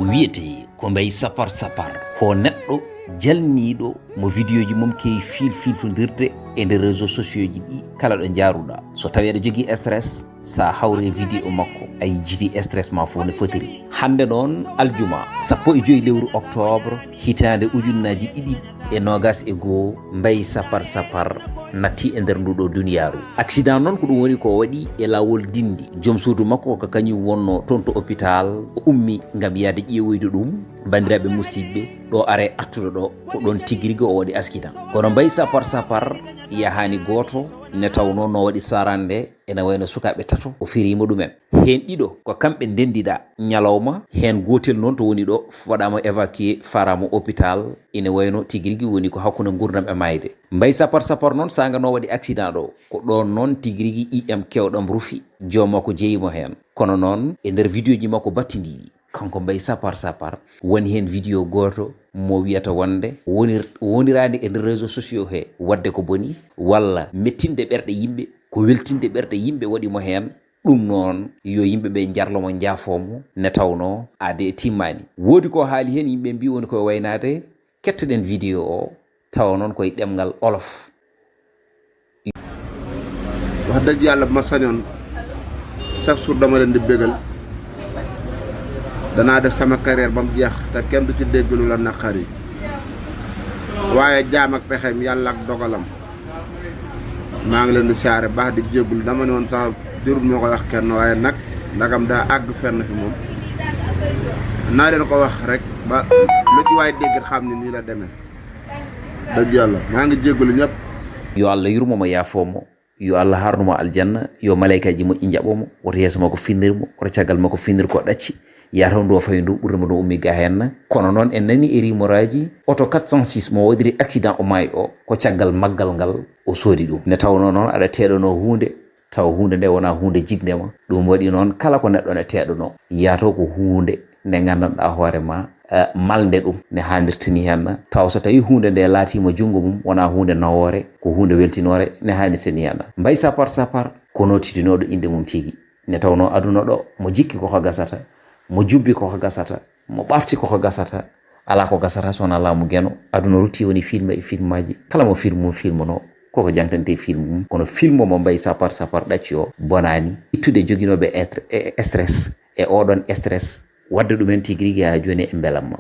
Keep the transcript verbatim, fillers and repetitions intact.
Wiyetee ko Mbaye Sapar Sapar, ko neɗɗo jalniiɗo mo vidéoji mum keewi fiil-fiiltondirde e nder réseaux sociaux ji ɗi kala ɗo njaaruɗaa. So tawii aɗa jogii stress, so a hawrii e vidéo makko, a yejjitii stress ma fof no fotiri. Hannde noon, aljuma, sappo e joy lewru octobre, hitaande ujunnaaji ɗiɗi e noogaas e goo, Mbaye Sapar Sapar natti e nder nduɗo duniyaaru. Accident noon ko ɗum woni ko waɗi e laawol Dindi. Joom suudu makko ko kañum wonnoo toon to hôpital, o ummi ngam yahde ƴeewoyde ɗum. Banndiraaɓe musidɓe, ɗo are artuɗo ɗo, ko ɗoon tigi rigi o waɗi accident. Kono Mbaye Sapar Sapar yahaani gooto, nde tawnoo no waɗi sarande, ene wayno sukaaɓe tato, o firiima ɗumen. Heen ɗiɗo ko kamɓe ndenndiɗaa ñalawma, heen gootel noon to woni ɗo waɗaama évacué, faraama hôpital, ene wayno tigi rigi woni ko hakkunde nguurndam e maayde. Mbaye Sapar Sapar noon saanga no waɗi accident ɗo, ko ɗoon noon tigi rigi ƴiiƴam keewɗam rufi, joom makko jeyi mo heen. Kono noon e nder vidéoji makko battindiiɗi, kanko Mbaye Sapar Sapar, woni heen vidéo gooto mo wiyata wonde wonir-, woniraani e nder réseaux sociaux he waɗde ko boni, walla mettinde ɓerɗe yimɓe, ko weltinde ɓerɗe yimɓe waɗi mo heen. Ɗum noon, yo yimɓe ɓe njarlo mo, njaafoo mo, nde tawnoo aade timmaani. Woodi ko haali heen, yimɓe mbii woni koye waynaade. Kettoɗen vidéo o, tawa noon koye ɗemngal Wolof. Wax dëgg Yàlla, bu ma sañoon, chaque jour dama leen di bégal. Danaa def sama carrière ba mu jeex te kenn du ci dégg lu la naqari, waaye jaam ak pexeem, Yàlla ak dogalam. Maa ngi leen di siyaare baax, di jéggul. Dama ne woon sax, jërul moo koy wax kenn, waaye nag, ndagam daa àgg fenn fi moom, naa leen ko wax rek, ba lu ci waay dégg xam ni nii la demee. Dëgg Yàlla, maa ngi jéggul ñëpp. Yo Allah yurmo mo, yaafoo mo. Yo Allah haarnu mo aljanna. Yo malaykaaji moƴƴi njaɓo mo. Woto yeeso makko finnir mo. Woto caggal makko finnir ko ɗacci. Yaata ndu o fawi ndu ɓurde mo ɗo ummi ga heen. Kono noon en nani e rimoraaji oto quatre cent six mo waɗiri accident o maayi o, ko caggal maggal ngal o soodi ɗum. Nde tawnoo noon aɗa teeɗanoo huunde, tawa huunde nde wonaa huunde jiɗnde ma. Ɗum waɗi noon kala ko neɗɗo ne teeɗanoo, yaato ko huunde nde nganndanɗaa hoore ma, eh, malnde ɗum ne haanirta ni heen. Tawa so tawii huunde nde laatiima junngo mum, wonaa huunde nawoore, ko huunde weltinoore ne haanirta ni heen. Mbaye Sapar Sapar ko nootitinooɗo innde mum tigi. Nde tawnoo aduna ɗo, mo jikki koko gasata, mo jubbi koko gasata, mo ɓafti koko gasata, alaa ko gasata so wonaa laamu Geno. Aduna rutti woni film e filmaaji. Kala mo film mum filmnoo, koko jangtante film mum. Kono film mo Mbaye Sapar Sapar ɗacci o bonaani. Ittude joginooɓe etre-, e stress, e oɗon stress, waɗde ɗumen tigi rigi haa jooni e mbelamma.